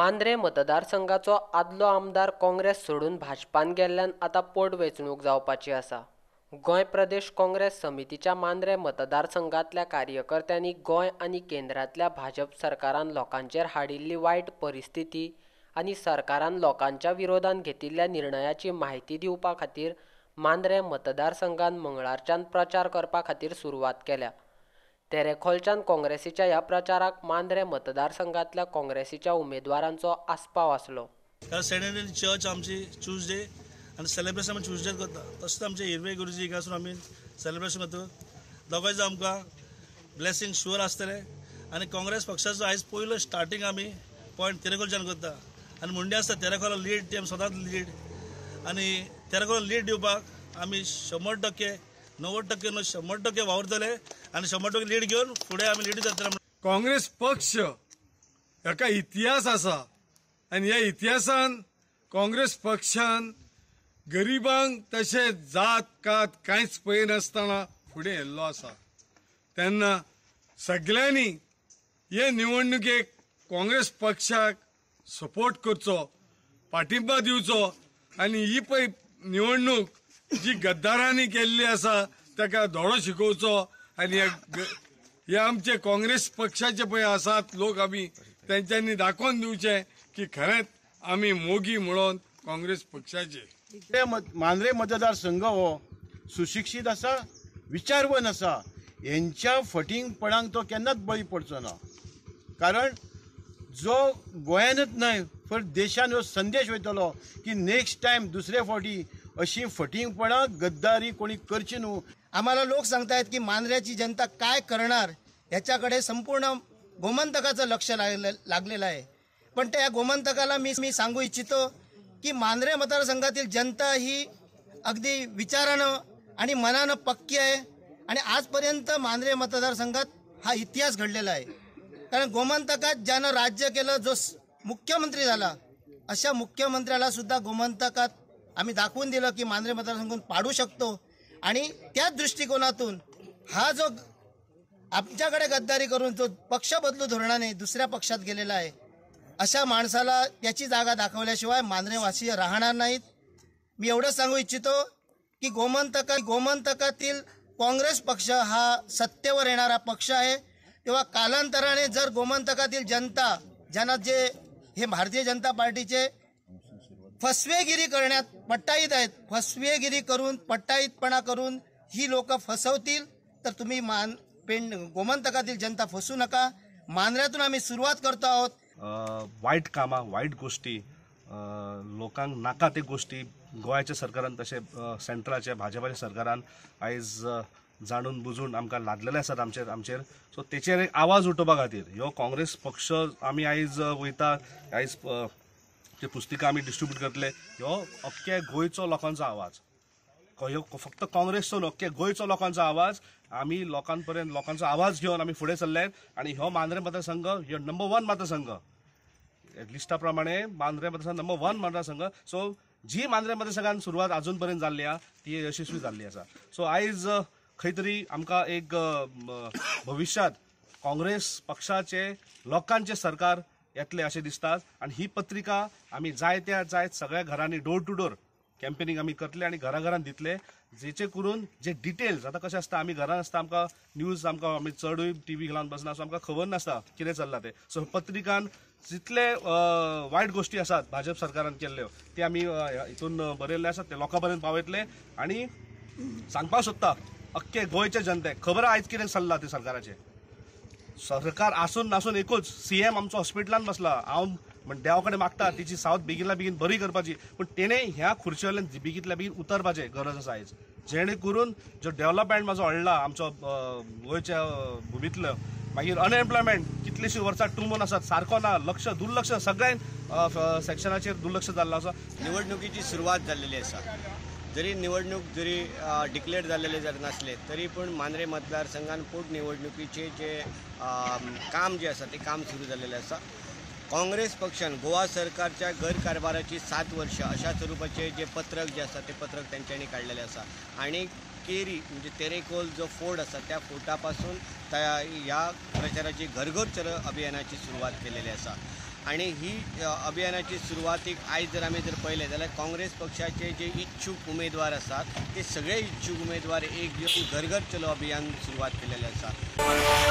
मांद्रे मतदारसंघाचो आदलो आमदार काँग्रेस सोडून भाजपान गेल्ल्यान आतां पोटवेंचणूक जावपाची आसा. गोंय प्रदेश काँग्रेस समितीच्या मांद्रे मतदारसंघांतल्या कार्यकर्त्यांनी गोंय आनी केंद्रांतल्या भाजप सरकारान लोकांचेर हाडिल्ली वायट परिस्थिती आनी सरकारान लोकांच्या विरोधान घेतिल्ल्या निर्णयाची म्हायती दिवपा खातीर मांद्रे मतदारसंघात मंगळारच्यान प्रचार करपा खातीर सुरवात केल्या. तेरेखोलच्यान काँग्रेसीच्या ह्या प्रचाराक मांद्रे मतदारसंघांतल्या काँग्रेसीच्या उमेदवारांचो आस्पाव आसलो. सेंट चर्च आमची ट्युजडे आनी सेलिब्रेशन आमी ट्युजडे करता, तशेंच आमचे हिरवे गुरुजी हिंगासून आमी सेलिब्रेशन करता. दोगांयचो आमकां ब्लेसिंग शुअर आसतलें. आनी काँग्रेस पक्षाचो आयज पयलो स्टार्टींग आमी पॉयंट तेरेखोलच्यान करता. आनी मुंडे आसता तेरेखोला लीड, ती आमी सदांच लीड, आनी तेरेखोला लीड दिवपाक आमी 100% 90% न्हू 100% वावुरतले आनी 100% लीड घेवन फुडें आमी लीड जातले. काँग्रेस पक्ष हाका इतिहास आसा आनी ह्या इतिहासान काँग्रेस पक्षान गरिबांक तशें जात कात कांयच पळयनासतना फुडें येल्लो आसा. तेन्ना सगळ्यांनी हे निवडणुकेक काँग्रेस पक्षाक सपोर्ट करचो, पाठिंबा दिवचो आनी ही पळय निवडणूक जी गद्दारांनी केल्ली आसा ताका धडो शिकोवचो. आनी हे आमचे काँग्रेस पक्षाचे पळय आसात लोक, आमी तेंच्यांनी दाखोवन दिवचें की खरेंच आमी मोगी म्हणून काँग्रेस पक्षाचे. मांद्रे मतदारसंघ हो सुशिक्षीत आसा, विचारवंत आसा, हेंच्या फटींगपणाक तो केन्नाच बळी पडचो ना. कारण जो गोंयानूच न्हय पण देशान हो संदेश वयतलो की नेक्स्ट टायम दुसरे फावटी अशी फटींगपणां गद्दारी कोणी करची न्हू. आम्हाला लोक सांगतायत की मांद्र्याची जनता काय करणार ह्याच्याकडे संपूर्ण गोमंतकाचं लक्ष लागलेलं आहे. पण त्या गोमंतकाला मी सांगू इच्छितो की मांद्रे मतदारसंघातील जनता ही अगदी विचारानं आणि मनानं पक्की आहे आणि आजपर्यंत मांद्रे मतदारसंघात हा इतिहास घडलेला आहे. कारण गोमंतकात ज्यानं राज्य केलं, जो मुख्यमंत्री झाला, अशा मुख्यमंत्र्याला सुद्धा गोमंतकात आम्ही दाखवून दिलं की मांद्रे मतदारसंघातून पाडू शकतो. आणि त्याच दृष्टिकोनातून हा जो आमच्याकडे गद्दारी करून जो पक्ष बदलू धोरणाने दुसऱ्या पक्षात गेलेला आहे, अशा माणसाला त्याची जागा दाखवल्याशिवाय मांद्रेवासीय राहणार नाहीत. मी एवढंच सांगू इच्छितो की गोमंतकातील काँग्रेस पक्ष हा सत्तेवर येणारा पक्ष आहे. तेव्हा कालांतराने जर गोमंतकातील जनता, ज्यांना जे हे भारतीय जनता पार्टीचे फसवेगिरी करण्यात पट्टाईत आहेत, फसवेगिरी करून पट्टाईतपणा करून ही लोक फसवतील, तर तुम्ही गोमंतकातील जनता फसू नका. मांद्र्यातून आम्ही सुरुवात करतो आहोत. वायट कामां, वायट गोश्टी, लोकांक नाका ते गोश्टी गोंयच्या सरकारान तशें सेंट्रलाच्या भाजपाच्या सरकारान आयज जाणून बुजून आमकां लादलेले आसात आमचेर. सो तेचेर एक आवाज उठोवपा खातीर ह्यो काँग्रेस पक्ष आमी आयज वयता, आयज ते पुस्तिका आमी डिस्ट्रिब्यूट करतले. ह्यो अख्ख्या गोंयचो लोकांचो आवाज, ह्यो फक्त काँग्रेसचो न्हू, अख्ख्या गोंयचो लोकांचो आवाज. आमी लोकां पर्यंत लोकांचो आवाज घेवन आमी फुडें सरले. आनी ह्यो मांद्रे मतदारसंघ ह्यो नंबर 1 मतदारसंघ लिस्टा प्रमाणे मांद्रे मतदारसंघ नंबर 1 मतदारसंघ. सो जी मांद्रे मतदारसंघान सुरवात अजून पर्यंत जाल्ली आहा ती यशस्वी जाल्ली आसा. सो आयज खंय तरी आमकां एक भविश्यांत काँग्रेस पक्षाचे लोकांचे सरकार येतले अशें दिसता. आनी ही पत्रिका आमी जायत्या जायत सगळ्या घरांनी डोर टू डोर कॅम्पेनिंग आमी करतले आनी घराघरान दितले, जेचे करून जे डिटेल्स आतां कशें आसता, आमी घरान आसता, आमकां न्यूज आमकां आमी चडूय टीव्ही लावन बसना, सो आमकां खबर नासता कितें चल्लां तें. सो पत्रिकान जितले वायट गोश्टी आसात भाजप सरकारान केल्ल्यो ते आमी हितून बरयल्ले आसात, ते लोकां पर्यंत पावयतले. आनी सांगपाक सोदता अख्खे गोंयच्या जनतेक खबर आयज कितें चल्लां तें सरकाराचें. सरकार आसून नासून एकूच सीएम आमचो हॉस्पिटलान बसला. हांव म्हण देवा कडेन मागता तिची सावथ बेगीनल्या बेगीन बरी करपाची, पूण तेणें ह्या खुर्चे वयल्यान बेगींतल्या बेगीन उतरपाचें गरज आसा आयज, जेणे करून जो डेवलपमेंट म्हाजो हडला आमचो गोंयच्या भुमींतलो, मागीर अनएम्प्लॉयमेंट कितलीशीं वर्सां टुंबून आसात, सारको ना, लक्ष दुर्लक्ष सगळ्या सेक्शनाचेर दुर्लक्ष जाल्लो आसा. निवडणुकीची सुरवात जाल्लेली आसा. जरी निवडणूक जरी डिक्लेअर जाल्लेले जर नासले तरी पूण मांद्रे मतदारसंघान पोटनिवडणुकीचे जे काम जे आसा ते काम सुरू जाल्लेलें आसा. काँग्रेस पक्षान गोवा सरकारच्या गैरकारभाराची 7 वर्षां अशा स्वरूपाचे जे पत्रक जे आसा ते पत्रक तेंच्यांनी काडलेलें आसा. आनी केरी म्हणजे तेरेखोल जो फोर्ट आसा त्या फोर्टा पासून ह्या प्रचाराची घर घर चलो अभियानाची सुरवात केलेली आसा. आनी ही अभियानाची सुरवातीक आयज जर आमी जर पळयलें जाल्यार काँग्रेस पक्षाचे जे इच्छूक उमेदवार आसात ते सगळे इच्छूक उमेदवार एक येवन घर घर चलो अभियान सुरवात केलेले आसा.